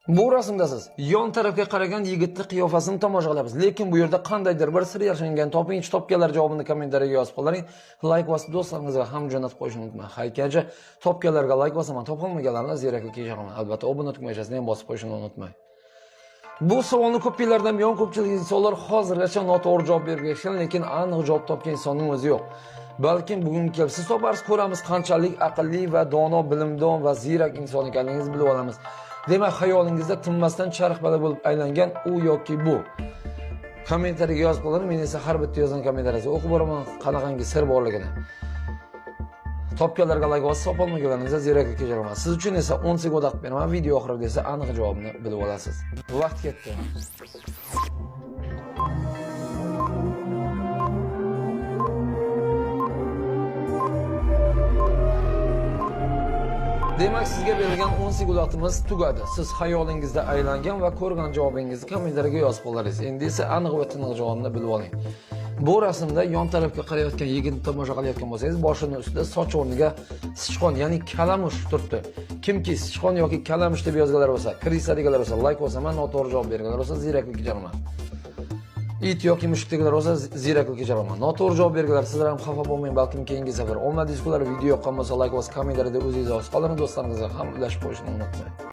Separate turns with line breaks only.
Bu rasmda siz yon tarafga qaragan yigitni qiyofasini tomosha qilamiz. Lekin bu yerda qandaydir bir sir yashiringan. Topingchi, topganlar javobini kommentariyaga yozib qoldiring. Layk bosib do'stlaringizga ham jo'natib qo'yishni unutmang. Haykalcha topganlarga layk bosaman, topolmaganlarni ziyraklikka ishonman. Albatta obuna tugmachasini ham bosib qo'yishni unutmang. Bu savolni ko'p yillardan buyon ko'pchilik insonlar hozirgacha noto'g'ri javob berib kelishgan, lekin aniq javob topgan insonning o'zi yo'q. Balkim bugun kelib siz toparsiz, ko'ramiz qanchalik aqlli va dono, bilimdon va ziyrak inson ekanligingizni bilib olamiz. Demak, xayolingizda tinmasdan charxpalak bo'lib aylangan u yoki bu. Kommentariyaga yozib qo'ying, men esa har bitta yozgan kommentariyani o'qib boraman, qanaqangi sir borligini. Topganlarga layk bosib, topolmaganlaringizga ziyraklikka ishonman. Siz uchun esa 10 sekund vaqt beraman, video oxirida esa aniq javobni bilib olasiz. Vaqt ketdi. Demak, sizga berilgan 10 sekund vaqtimiz tugadi. Siz xayolingizda aylangan va ko'rgan javobingizni kommentariyaga yozib qo'yaringiz. Endi esa aniq va tiniq javobni bilib oling. Bu rasmda yon tarafga qarayotgan yigitni tomosha qilayotgan bo'lsangiz, boshini ustida soch o'rniga sichqon, ya'ni kalamush turibdi. Kimki sichqon yoki kalamush deb yozganlar bo'lsa, крыса deganlar bo'lsa, layk bosaman, noto'g'ri javob berganlar bo'lsa, ziyraklikka ishonman. It yoki mushuk deganlar bo'lsa, ziyraklikka ishonman. Noto'g'ri javob berganlar, sizlar ham xafa bo'lmang, balkim keyingi safar omadingiz kular. Video yoqqan bo'lsa, layk bosib, kommentariyada o'zingiz yozib qoldiring, do'stlaringizga ham ulashib qo'yishni unutmang.